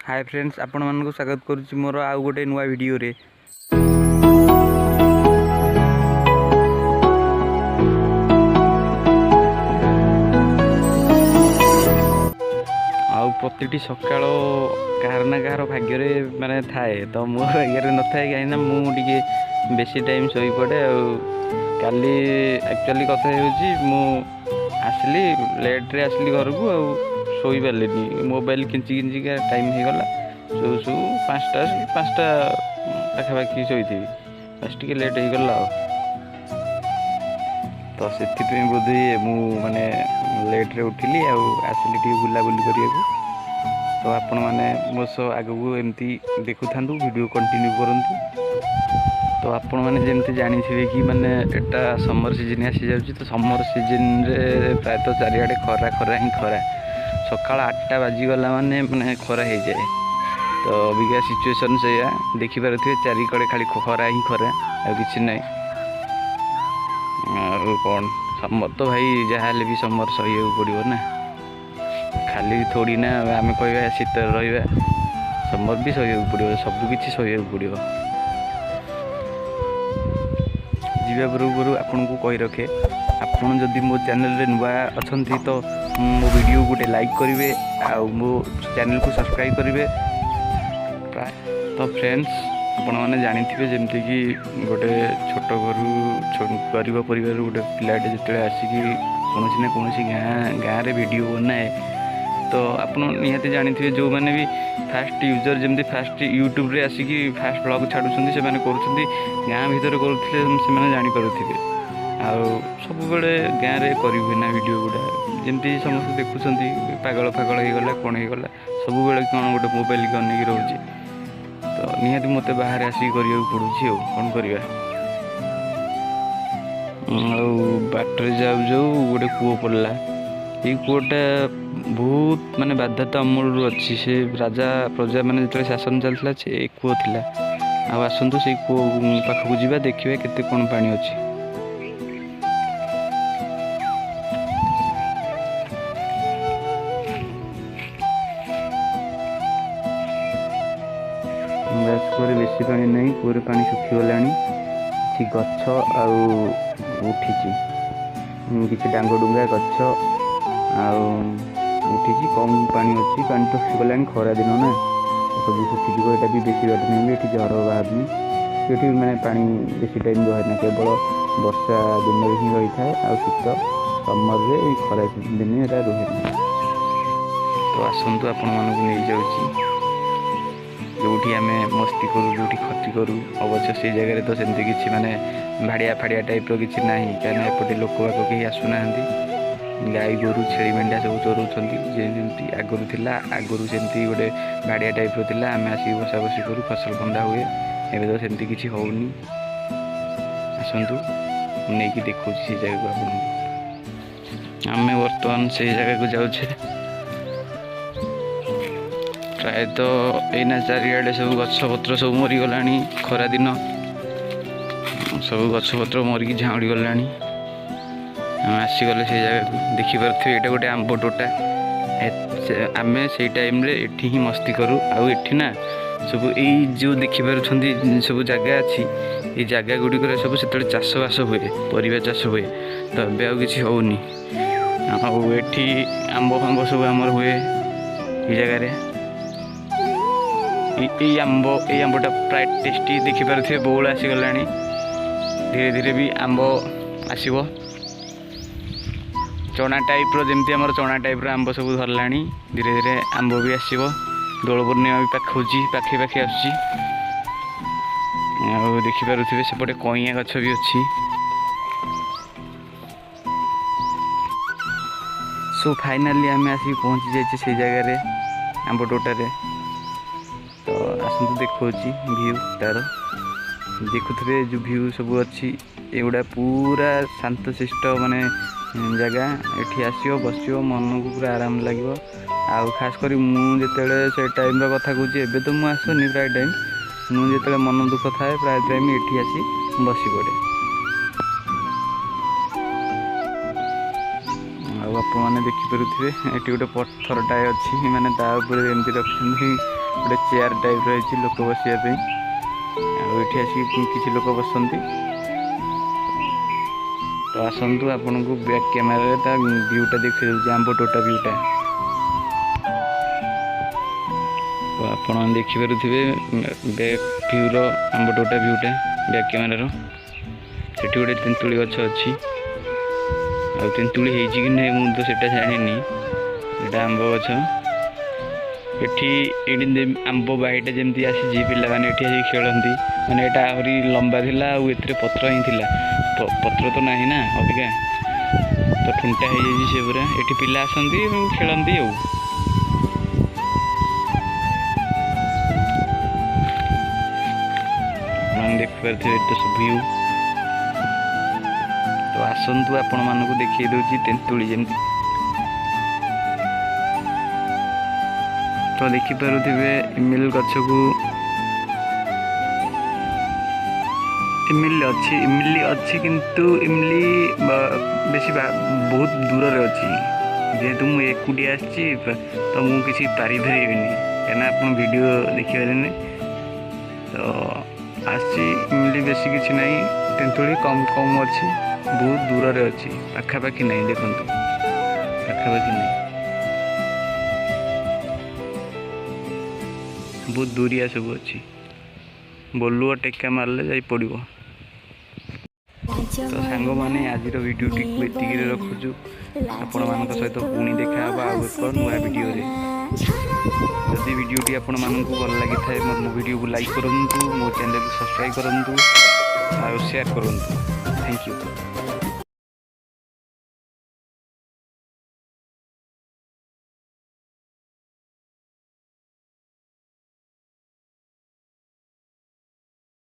ହାଏ friends, ଆପଣମାନଙ୍କୁ ସ୍ୱାଗତ କରୁଛି ମୋର ଆଉ ଗୋଟେ ନୂଆ ଭିଡ଼ିଓରେ। ଆଉ ପ୍ରତିଟି ସକାଳ କାହାର ନା କାହାର ଭାଗ୍ୟରେ ମାନେ ଥାଏ, ତ ମୋ ଭାଗ୍ୟରେ ନଥାଏ, କାହିଁକିନା ମୁଁ ଟିକେ ବେଶୀ ଟାଇମ୍ ଶୋଇପଡ଼େ। ଆଉ କାଲି ଆକ୍ଚୁଆଲି କଥା ହେଉଛି, ମୁଁ ଆସିଲି ଲେଟ୍ରେ ଆସିଲି ଘରକୁ ଆଉ ଶୋଇପାରିଲିନି। ମୋବାଇଲ କେଞ୍ଚି କେଞ୍ଚିକା ଟାଇମ୍ ହେଇଗଲା। ଶୋଉ ଶୋଉ 5ଟା ପାଖାପାଖି ଶୋଇଥିବି, ବାସ୍ ଟିକେ ଲେଟ୍ ହେଇଗଲା। ଆଉ ତ ସେଥିପାଇଁ ବୋଧେ ମୁଁ ମାନେ ଲେଟ୍ରେ ଉଠିଲି ଆଉ ଆସିଲି ଟିକେ ବୁଲାବୁଲି କରିବାକୁ। ତ ଆପଣମାନେ ମୋ ସହ ଆଗକୁ ଏମିତି ଦେଖୁଥାନ୍ତୁ, ଭିଡ଼ିଓ କଣ୍ଟିନ୍ୟୁ କରନ୍ତୁ। ତ ଆପଣମାନେ ଯେମିତି ଜାଣିଥିବେ କି ମାନେ ଏଟା ସମର ସିଜନ୍ ଆସିଯାଉଛି, ତ ସମର ସିଜନ୍ରେ ପ୍ରାୟତଃ ଚାରିଆଡ଼େ ଖରା ଖରା ହିଁ ଖରା। ସକାଳ 8ଟା ବାଜିଗଲା ମାନେ ମାନେ ଖରା ହେଇଯାଏ। ତ ଅବିକା ସିଚୁଏସନ୍ ସେଇଆ ଦେଖିପାରୁଥିବେ, ଚାରିକଡ଼େ ଖାଲି ଖରା ହିଁ ଖରା, ଆଉ କିଛି ନାହିଁ। ଆଉ କ'ଣ ସମର ତ ଭାଇ, ଯାହା ହେଲେ ବି ସମର ସହିବାକୁ ପଡ଼ିବ ନା। ଖାଲି ଥୋଡ଼ି ନା ଆମେ କହିବା ଶୀତରେ ରହିବା, ସମର ବି ସହିବାକୁ ପଡ଼ିବ, ସବୁ କିଛି ସହିବାକୁ ପଡ଼ିବ। ଯିବା ପୂର୍ବରୁ ଆପଣଙ୍କୁ କହି ରଖେ, ଆପଣ ଯଦି ମୋ ଚ୍ୟାନେଲରେ ନୂଆ ଅଛନ୍ତି ତ ମୋ ଭିଡ଼ିଓ ଗୋଟେ ଲାଇକ୍ କରିବେ ଆଉ ମୋ ଚ୍ୟାନେଲକୁ ସବସ୍କ୍ରାଇବ୍ କରିବେ। ପ୍ରାୟ ତ ଫ୍ରେଣ୍ଡସ୍, ଆପଣମାନେ ଜାଣିଥିବେ ଯେମିତିକି ଗୋଟେ ଛୋଟ ଘରୁ, ଗରିବ ପରିବାରରୁ ଗୋଟେ ପିଲାଟେ ଯେତେବେଳେ ଆସିକି କୌଣସି ନା କୌଣସି ଗାଁରେ ଭିଡ଼ିଓ ବନାଏ, ତ ଆପଣ ନିହାତି ଜାଣିଥିବେ ଯେଉଁମାନେ ବି ଫାଷ୍ଟ ୟୁଜର୍, ଯେମିତି ଫାଷ୍ଟ ୟୁଟ୍ୟୁବରେ ଆସିକି ଫାଷ୍ଟ ବ୍ଲଗ୍ ଛାଡ଼ୁଛନ୍ତି, ସେମାନେ କରୁଛନ୍ତି ଗାଁ ଭିତରେ କରୁଥିଲେ, ସେମାନେ ଜାଣିପାରୁଥିବେ। ଆଉ ସବୁବେଳେ ଗାଁରେ କରିହୁଏ ନା ଭିଡ଼ିଓ ଗୁଡ଼ା, ଯେମିତି ସମସ୍ତେ ଦେଖୁଛନ୍ତି ପାଗଳ ଫାଗଳ ହେଇଗଲା, କ'ଣ ହେଇଗଲା, ସବୁବେଳେ କ'ଣ ଗୋଟେ ମୋବାଇଲକି ଅନେଇକି ରହୁଛି। ତ ନିହାତି ମୋତେ ବାହାରେ ଆସିକି କରିବାକୁ ପଡ଼ୁଛି, ଆଉ କ'ଣ କରିବା। ଆଉ ବାଟରେ ଯାଉ ଯାଉ ଗୋଟେ କୂଅ ପଡ଼ିଲା। ଏଇ କୂଅଟା ବହୁତ ମାନେ ବାଧ୍ୟତା ଅମଳରୁ ଅଛି, ସେ ରାଜା ପ୍ରଜାମାନେ ଯେତେବେଳେ ଶାସନ ଚାଲିଥିଲା ସେ ଏ କୂଅ ଥିଲା। ଆଉ ଆସନ୍ତୁ ସେଇ କୂଅ ପାଖକୁ ଯିବା, ଦେଖିବା କେତେ କ'ଣ ପାଣି ଅଛି। ବାସ୍, କୂଅରେ ବେଶୀ ପାଣି ନାହିଁ, କୂଅରେ ପାଣି ଶୁଖିଗଲାଣି। କିଛି ଗଛ ଆଉ ଉଠିଛି, କିଛି ଡାଙ୍ଗ ଡୁଙ୍ଗା ଗଛ ଆଉ ଉଠିଛି, କମ୍ ପାଣି ଅଛି, ପାଣି ତ ଶୁଖିଗଲାଣି, ଖରା ଦିନ ନା ସବୁ ଶୁଖିଯିବ। ଏଇଟା ବି ବେଶୀ ବାଟ ନାହିଁ, ଏଠି ଝର ବାହାରୁନି, ଏଠି ମାନେ ପାଣି ବେଶୀ ଟାଇମ୍ ରହେ ନା, କେବଳ ବର୍ଷା ଦିନରେ ହିଁ ରହିଥାଏ, ଆଉ ଶୀତ ସମରରେ ଏଇ ଖରା ଦିନେ ଏଇଟା ରୁହେନି। ତ ଆସନ୍ତୁ ଆପଣମାନଙ୍କୁ ନେଇଯାଉଛି ଯେଉଁଠି ଆମେ ମସ୍ତି କରୁ, ଯେଉଁଠି ଖଟି କରୁ। ଅବଶ୍ୟ ସେଇ ଜାଗାରେ ତ ସେମିତି କିଛି ମାନେ ଭାଡ଼ିଆ ଫାଡ଼ିଆ ଟାଇପ୍ର କିଛି ନାହିଁ, କାହିଁକିନା ଏପଟେ ଲୋକ ବାକ କେହି ଆସୁନାହାନ୍ତି। ଗାଈ ଗୋରୁ ଛେଳି ମେଣ୍ଢା ସବୁ ଚରଉଛନ୍ତି, ଯେମିତି ଆଗରୁ ଥିଲା। ଆଗରୁ ସେମିତି ଗୋଟେ ଭାଡ଼ିଆ ଟାଇପ୍ର ଥିଲା, ଆମେ ଆସିକି ବସା ବସି କରୁ, ଫସଲ ବନ୍ଧା ହୁଏ। ଏବେ ତ ସେମିତି କିଛି ହେଉନି। ଆସନ୍ତୁ ମୁଁ ନେଇକି ଦେଖାଉଛି ସେଇ ଜାଗାକୁ ଆପଣଙ୍କୁ। ଆମେ ବର୍ତ୍ତମାନ ସେଇ ଜାଗାକୁ ଯାଉଛେ। ପ୍ରାୟତଃ ଏଇନା ଚାରିଆଡ଼େ ସବୁ ଗଛପତ୍ର ସବୁ ମରିଗଲାଣି, ଖରାଦିନ ସବୁ ଗଛପତ୍ର ମରିକି ଝାଉଁଳି ଗଲାଣି। ଆମେ ଆସିଗଲେ ସେଇ ଜାଗାକୁ, ଦେଖିପାରୁଥିବେ ଏଇଟା ଗୋଟେ ଆମ୍ବ ତୋଟା। ଆମେ ସେଇ ଟାଇମ୍ରେ ଏଠି ହିଁ ମସ୍ତି କରୁ। ଆଉ ଏଠି ନା ସବୁ ଏଇ ଯେଉଁ ଦେଖିପାରୁଛନ୍ତି ସବୁ ଜାଗା ଅଛି, ଏଇ ଜାଗା ଗୁଡ଼ିକରେ ସବୁ ସେତେବେଳେ ଚାଷବାସ ହୁଏ, ପରିବା ଚାଷ ହୁଏ। ତ ଏବେ ଆଉ କିଛି ହେଉନି। ଆଉ ଏଠି ଆମ୍ବ ଫାମ୍ବ ସବୁ ଆମର ହୁଏ ଏଇ ଜାଗାରେ। ଏଇ ଆମ୍ବ, ଏଇ ଆମ୍ବଟା ପ୍ରାୟ ଟେଷ୍ଟି, ଦେଖିପାରୁଥିବେ ବଉଳ ଆସିଗଲାଣି, ଧୀରେ ଧୀରେ ବି ଆମ୍ବ ଆସିବ। ଚଣା ଟାଇପ୍ର, ଯେମିତି ଆମର ଚଣା ଟାଇପ୍ର ଆମ୍ବ ସବୁ ଧରିଲାଣି, ଧୀରେ ଧୀରେ ଆମ୍ବ ବି ଆସିବ। ଦୋଳ ପୂର୍ଣ୍ଣିମା ବି ପାଖଉଛି, ପାଖେଇ ପାଖେଇ ଆସୁଛି। ଆଉ ଦେଖିପାରୁଥିବେ ସେପଟେ କଇଁଆ ଗଛ ବି ଅଛି। ସୋ ଫାଇନାଲି ଆମେ ଆସିକି ପହଞ୍ଚି ଯାଇଛେ ସେଇ ଜାଗାରେ, ଆମ୍ବ ତୋଟାରେ। ତ ଆସନ୍ତୁ ଦେଖାଉଛି ଭିଉ ତାର। ଦେଖୁଥିବେ ଯେଉଁ ଭିଉ ସବୁ ଅଛି, ଏଗୁଡ଼ା ପୁରା ଶାନ୍ତଶିଷ୍ଟ ମାନେ ଜାଗା। ଏଠି ଆସିବ, ବସିବ, ମନକୁ ପୁରା ଆରାମ ଲାଗିବ। ଆଉ ଖାସ କରି ମୁଁ ଯେତେବେଳେ ସେ ଟାଇମ୍ର କଥା କହୁଛି, ଏବେ ତ ମୁଁ ଆସୁନି ପ୍ରାୟ ଟାଇମ୍, ମୁଁ ଯେତେବେଳେ ମନ ଦୁଃଖ ଥାଏ ପ୍ରାୟ ଟାଇମ୍ ଏଠି ଆସି ବସି ପଡ଼େ। ଆଉ ଆପଣମାନେ ଦେଖିପାରୁଥିବେ, ଏଠି ଗୋଟେ ପଥରଟାଏ ଅଛି, ମାନେ ତା ଉପରେ ଏମିତି ରଖିଛନ୍ତି। ଗୋଟେ ଚେୟାର ଟାଇପ୍ ରହିଛି ଲୋକ ବସିବା ପାଇଁ। ଆଉ ଏଠି ଆସିକି କିଛି ଲୋକ ବସନ୍ତି। ତ ଆସନ୍ତୁ, ଆପଣଙ୍କୁ ବ୍ୟାକ୍ କ୍ୟାମେରାରେ ତା ଭିୟୁଟା ଦେଖେଇ ଦେଉଛି, ଆମ୍ବ ତୋଟା ଭିୟୁଟା। ତ ଆପଣ ଦେଖିପାରୁଥିବେ ବ୍ୟାକ୍ ଭିୟୁର ଆମ୍ବ ତୋଟା ଭିୟୁଟା ବ୍ୟାକ୍ କ୍ୟାମେରାର। ସେଠି ଗୋଟେ ତେନ୍ତୁଳି ଗଛ ଅଛି। ଆଉ ତେନ୍ତୁଳି ହେଇଛି କି ନାହିଁ, ମୁଁ ତ ସେଟା ଜାଣିନି। ଏଇଟା ଆମ୍ବ ଗଛ। ଏଠି ଏଇଠି ଆମ୍ବ ବାହିଟା ଯେମିତି ଆସିଛି, ପିଲାମାନେ ଏଠି ଆସିକି ଖେଳନ୍ତି। ମାନେ ଏଇଟା ଆହୁରି ଲମ୍ବା ଥିଲା ଆଉ ଏଥିରେ ପତ୍ର ହିଁ ଥିଲା। ପତ୍ର ତ ନାହିଁ ନା ଅବିକା, ତ ଥୁଣ୍ଟା ହେଇଯାଇଛି ସେ ପୁରା। ଏଠି ପିଲା ଆସନ୍ତି ଏବଂ ଖେଳନ୍ତି। ଆଉ ଆପଣମାନେ ଦେଖିପାରୁଥିବେ ଏଠି ତ ସବୁ ଭିୟୁ। ତ ଆସନ୍ତୁ, ଆପଣମାନଙ୍କୁ ଦେଖେଇ ଦେଉଛି ତେନ୍ତୁଳି ଯେମିତି। ତ ଦେଖିପାରୁଥିବେ ଇମିଲ ଗଛକୁ, ଇମିଲି ଅଛି, ଇମିଲି ଅଛି, କିନ୍ତୁ ଇମିଲି ବେଶୀ ବହୁତ ଦୂରରେ ଅଛି। ଯେହେତୁ ମୁଁ ଏକୁଟିଆ ଆସିଛି, ତ ମୁଁ କିଛି ପାରିପାରିବିନି, କାହିଁକିନା ଆପଣ ଭିଡ଼ିଓ ଦେଖିପାରିବେନି। ତ ଆସିଛି, ଇମିଲି ବେଶୀ କିଛି ନାହିଁ, ତେନ୍ତୁଳି କମ୍ କମ୍ ଅଛି, ବହୁତ ଦୂରରେ ଅଛି, ପାଖାପାଖି ନାହିଁ। ଦେଖନ୍ତୁ, ପାଖାପାଖି ନାହିଁ, ବହୁତ ଦୂରିଆ ସବୁ ଅଛି। ବୋଲୁଅ ଟେକା ମାରିଲେ ଯାଇ ପଡ଼ିବ। ତ ସାଙ୍ଗମାନେ, ଆଜିର ଭିଡ଼ିଓଟିକୁ ଏତିକିରେ ରଖୁଛୁ। ଆପଣମାନଙ୍କ ସହିତ ପୁଣି ଦେଖା ହେବ ଆଉ ଏକ ନୂଆ ଭିଡ଼ିଓରେ। ଯଦି ଭିଡ଼ିଓଟି ଆପଣମାନଙ୍କୁ ଭଲ ଲାଗିଥାଏ, ମୋ ଭିଡ଼ିଓକୁ ଲାଇକ୍ କରନ୍ତୁ, ମୋ ଚ୍ୟାନେଲକୁ ସବସ୍କ୍ରାଇବ୍ କରନ୍ତୁ ଆଉ ସେୟାର କରନ୍ତୁ। Thank you.